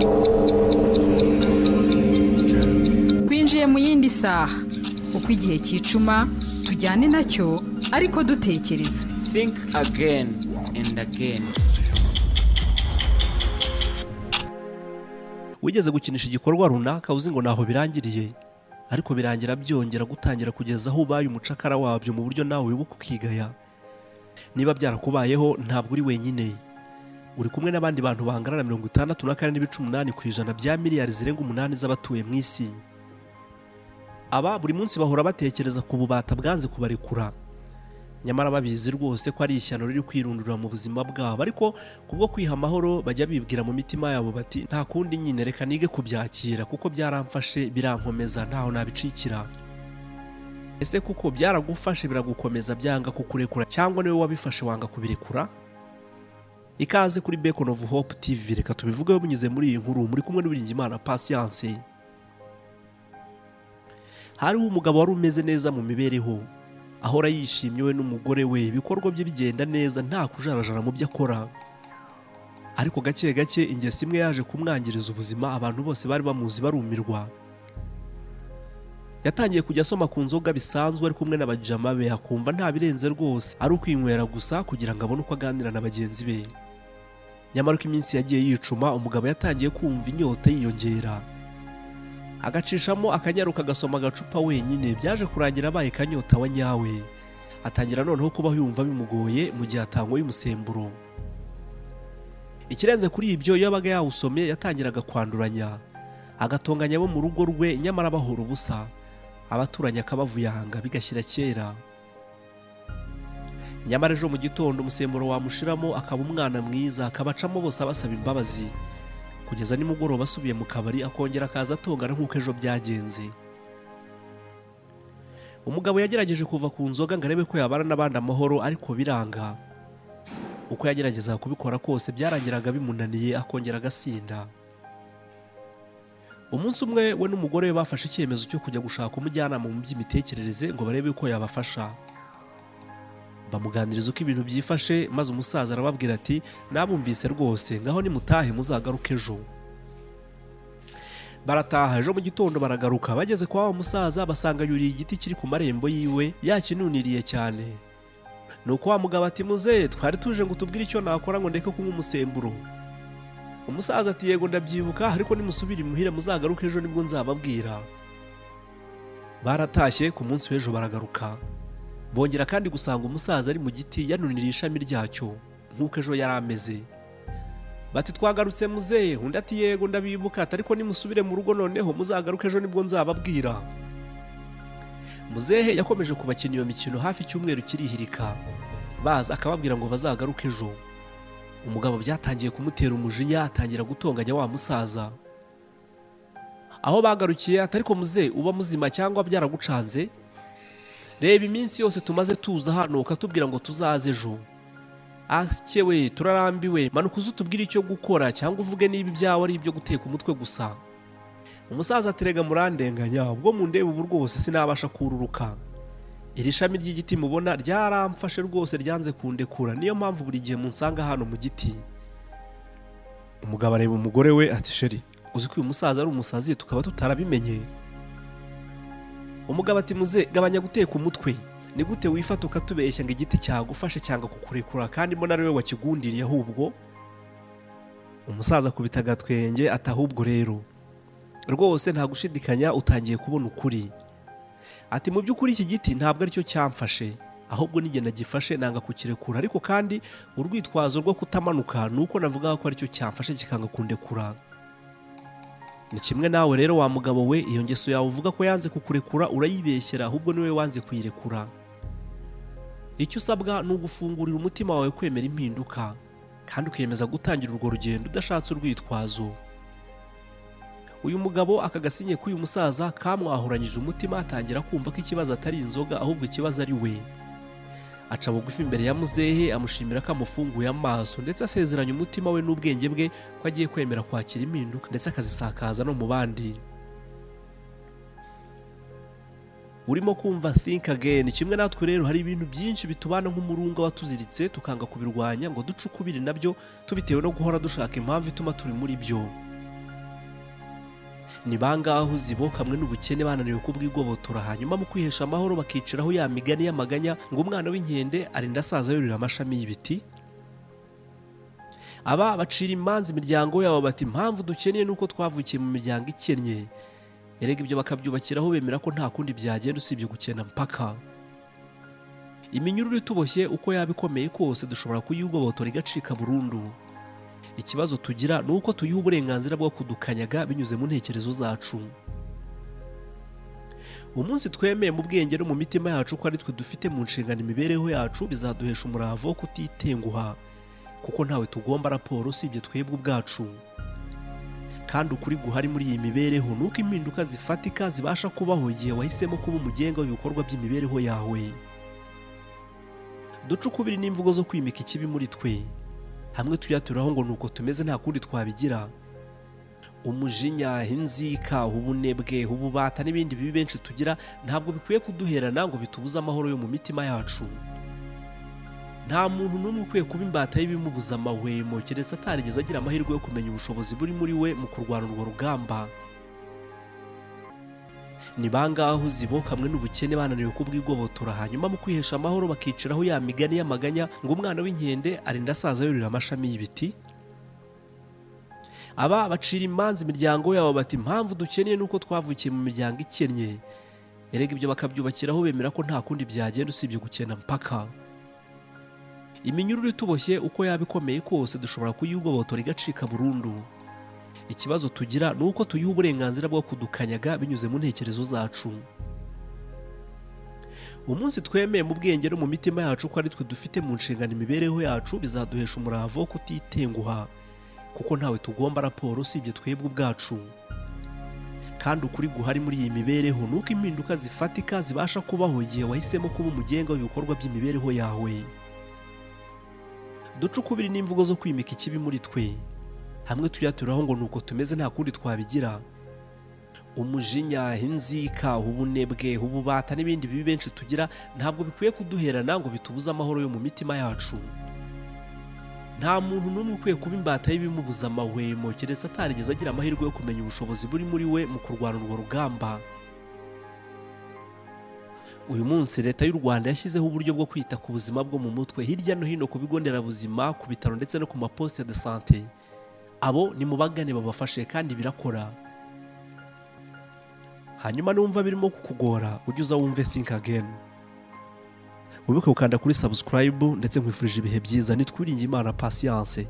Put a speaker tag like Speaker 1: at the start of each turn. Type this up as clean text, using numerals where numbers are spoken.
Speaker 1: 10,
Speaker 2: Twinjiye mu yindi saha. Uko igihe cyicuma, tujyane nacyo, ariko dutekereza.
Speaker 3: Think again and again.
Speaker 4: Wigeze gukinisha igikorwa runaka uzi ngo ntaho birangiriye, ariko birangira byongera gutangira kugeza aho ubaye umucakara wabyo mu buryo nawe wibuka ukigaya? Niba byarakubayeho, ntabwo uri wenyine. Uri kumwe n'abandi bantu bangana na 64.8% bya miliyari zirenga 8 z'abatuye mu isi. Aba buri munsi bahora batekereza ku bubata bwanze kubarekura, nyamara babizi rwose ko ari ishyano riri kwirundura mu buzima bwabo. Ariko kubwo kwiha amahoro, bajya bibwira mu mitima yabo bati: "Nta kundi nyine, reka nige kubyakira kuko byaramfashe birankomeza, ntaho nabicikira." Ese kuko byaragufashe biragukomeza byanga kukurekura, cyangwa niwe wabifashe wanga kubirekura? Ikaze kuri Beacon of Hope TV. Reka tubivugeho binyuze muri iyi nkuru. Muri kumwe n'Uwiringiyimana Patience. Hariho umugabo wari umeze neza mu mibereho, ahora yishimye, we n'umugore we, ibikorwa bye bigenda neza, nta kujarajara mu byo akora. Ariko gake gake ingeso imwe yaje kumwangiriza ubuzima, abantu bose bari bamuzi barumirwa. Yatangiye kujya asoma ku nzoga bisanzwe ari kumwe n'abajama be, akumva nta birenze rwose, ari ukwinywera gusa kugira ngo abone uko aganira na bagenzi be. Nyamara uko iminsi yagiye yicuma, umugabo yatangiye kumva inyota yiyongera, agacishamo akanyaruka agasoma agacupa wenyine. Byaje kurangira abaye kanyota wa nyawe, atangira noneho kubaho yumva bimugoye mu gihe atanyweye umusemburo. Ikirenze kuri ibyo, iyo yabaga yawusomye yatangiraga kwanduranya, agatonganya abo mu rugo rwe nyamara bahora ubusa, abaturanyi akabavuyanga, bigashyira kera. Nyamara ejo mu gitondo umusemburo wamushiramo akaba umwana mwiza, akabacamo bose abasaba imbabazi, kugeza nimugoroba asubiye mu kabari, akongera akaza atongana nk'uko ejo byagenze. Umugabo yagerageje kuva ku nzoga ngo arebe ko yabana n'abandi amahoro, ariko biranga. Uko yageragezaga kubikora kose, byarangiraga bimunaniye, akongera agasinda. Umunsi umwe we n'umugore we bafashe icyemezo cyo kujya gushaka umujyanama mu by'imitekerereze ngo barebe uko yabafasha. Bamuganiriza uko ibintu byifashe, maze umusaza arababwira ati: "Nabumvise rwose, ngaho nimutahe muzagaruke ejo." Barataha, ejo mu gitondo baragaruka. Bageze kwa wa musaza, basanga yuriye igiti kiri ku marembo yiwe, yakinuniriye cyane. Nuko wa mugabo ati: "Muzehe, twari tuje ngo tubwire icyo nakora ngo ndeke kunywa umusemburo." Umusaza ati: "Yego, ndabyibuka, ariko nimusubire imuhira muzagaruke ejo nibwo nzababwira." Baratashye, ku munsi w'ejo baragaruka, bongera kandi gusanga umusaza ari mu giti yanuniriye ishami ryacyo nk'uko ejo yari ameze. Bati: "Twagarutse, muzehe." Undi ati: "Yego, ndabibuka." Ati: "Ariko nimusubire mu rugo noneho muzagaruke ejo nibwo nzababwira." Muzehe yakomeje kubakina iyo mikino hafi icyumweru kirihirika, baza akababwira ngo bazagaruke ejo. Umugabo byatangiye kumutera umujinya, atangira gutonganya wa musaza. Aho bagarukiye ati: "Ariko muze, uba muzima cyangwa byaragucanze? Reba iminsi yose tumaze tuza hano ukatubwira ngo tuzaze ejo. Asye we, turarambiwe! Manuka uze utubwire icyo gukora, cyangwa uvuge niba ibyawe ari ibyo guteka umutwe gusa." Umusaza ati: "Rega murandenganya, ubwo mundeba ubu rwose sinabasha kururuka. Iri shami ry'igiti mubona ryaramfashe rwose, ryanze kundekura, niyo mpamvu buri gihe munsanga hano mu giti." Umugabo areba umugore we ati: "Chérie, uzi ko uyu musaza ari umusazi tukaba tutarabimenye?" Umugabo ati: "Muze, gabanya guteka umutwe. Ni gute wifata ukatubeshya ngo igiti cyagufashe cyanga kukurekura, kandi mbona ari we wakigundiriye ahubwo?" Umusaza akubita agatwenge ati: "Ahubwo rero rwose nta gushidikanya utangiye kubona ukuri." Ati: "Mu by'ukuri iki giti ntabwo aricyo cyamfashe, ahubwo n'igihe nagifashe nanga kukirekura. Ariko kandi urwitwazo rwo kutamanuka ni uko navugaga ko aricyo cyamfashe kikanga kundekura. Ni kimwe nawe rero, wa mugabo we, iyo ngeso yawe uvuga ko yanze kukurekura urayibeshyera, ahubwo niwe wanze kuyirekura. Icyo usabwa ni ugufungurira umutima wawe kwemera impinduka, kandi ukiyemeza gutangira urwo rugendo udashatse urwitwazo." Uyu mugabo aka gasinye k'uyu musaza kamwahuranyije umutima, atangira kumva ko ikibazo atari inzoga, ahubwo ikibazo ari we. Aca bugufi imbere ya muzehe, amushimira ko amufunguye amaso, ndetse asezeranya umutima we n'ubwenge bwe ko agiye kwemera kwakira impinduka, ndetse akazisakaza no mu bandi. Urimo kumva Think Again. Kimwe natwe rero, hari ibintu byinshi bitubana nk'umurunga watuziritse, tukanga kubirwanya ngo duce ukubiri nabyo, tubitewe no guhora dushaka impamvu ituma turi muri byo. Ni bangahe uzi bokamwe n'ubukene bananiwe kubwigobotora, hanyuma mu kwihesha amahoro bakiciraho ya migani y'amaganya ngo umwana w'inkende arinda asaza yurira amashami y'ibiti? Aba bacira imanza imiryango yabo bati: "Impamvu dukeneye ni uko twavukiye mu miryango ikennye." Erega ibyo bakabyubakiraho bemera ko nta kundi byagenda usibye gukena mpaka. Iminyururu ituboshye, uko yaba ikomeye kose, dushobora kuyigobotora igacika burundu. Ikibazo tugira ni uko tuyiha uburenganzira bwo kudukanyaga binyuze mu ntekerezo zacu. Umunsi twemeye mu bwenge no mu mitima yacu ko ari twe dufite mu nshingano imibereho yacu, bizaduhesha umurava wo kutitenguha, kuko ntawe tugomba raporo usibye twebwe ubwacu. Kandi ukuri guhari muri iyi mibereho ni uko impinduka zifatika zibasha kubaho igihe wahisemo kuba umugenga w'ibikorwa by'imibereho yawe. Duce ukubiri n'imvugo zo kwimika ikibi muri twe, hamwe tuyaturaho ngo ni uko tumeze, nta kundi twabigira. Umujinya, inzika, ubunebwe, ububata n'ibindi bibi benshi tugira ntabwo bikwiye kuduherana ngo bitubuze amahoro yo mu mitima yacu. Nta muntu n'umwe ukwiye kuba imbata y'ibimubuza amahwemo, keretse atarigeze agira amahirwe yo kumenya ubushobozi buri muri we mu kurwana urwo rugamba. Ni bangahe uzi bokamwe n'ubukene bananiwe kubwigobotora, hanyuma mu kwihesha amahoro bakiciraho ya migani y'amaganya ngo umwana w'inkende arinda asaza yurira amashami y'ibiti? Aba bacira imanza imiryango yabo bati: "Impamvu dukeneye ni uko twavukiye mu miryango ikennye." Erega ibyo bakabyubakiraho bemera ko nta kundi byagenda usibye gukena mpaka. Iminyururu ituboshye, uko yaba ikomeye kose, dushobora kuyigobotora igacika burundu. Ikibazo tugira ni uko tuyiha uburenganzira bwo kudukanyaga binyuze mu ntekerezo zacu. Umunsi twemeye mu bwenge no mu mitima yacu ko ari twe dufite mu nshingano imibereho yacu, bizaduhesha umurava wo kutitenguha, kuko ntawe tugomba raporo usibye twebwe ubwacu. Kandi ukuri guhari muri iyi mibereho ni uko impinduka zifatika zibasha kubaho igihe wahisemo kuba umugenga w'ibikorwa by'imibereho yawe. Duce ukubiri n'imvugo zo kwimika ikibi muri twe, hamwe tuyaturaho ngo ni uko tumeze, nta kundi twabigira. Umujinya, inzika, ubunebwe, ububata n'ibindi bibi benshi tugira ntabwo bikwiye kuduherana ngo bitubuze amahoro yo mu mitima yacu. Nta muntu n'umwe ukwiye kuba imbata y'ibimubuza amahwemo, keretse atarigeze agira amahirwe yo kumenya ubushobozi buri muri we mu kurwana urwo rugamba. Uyu munsi Leta y'u Rwanda yashyizeho uburyo bwo kwita ku buzima bwo mu mutwe hirya no hino, ku bigo nderabuzima, ku bitaro ndetse no ku ma poste de santé. Abo ni mubagane babafashe, kandi birakora. Hanyuma numva birimo kukugora, ujye uza wumve Think Again. Wibuke gukanda kuri subscribe, ndetse nkwifurije ibihe byiza. Nitwiringe Imana Patience.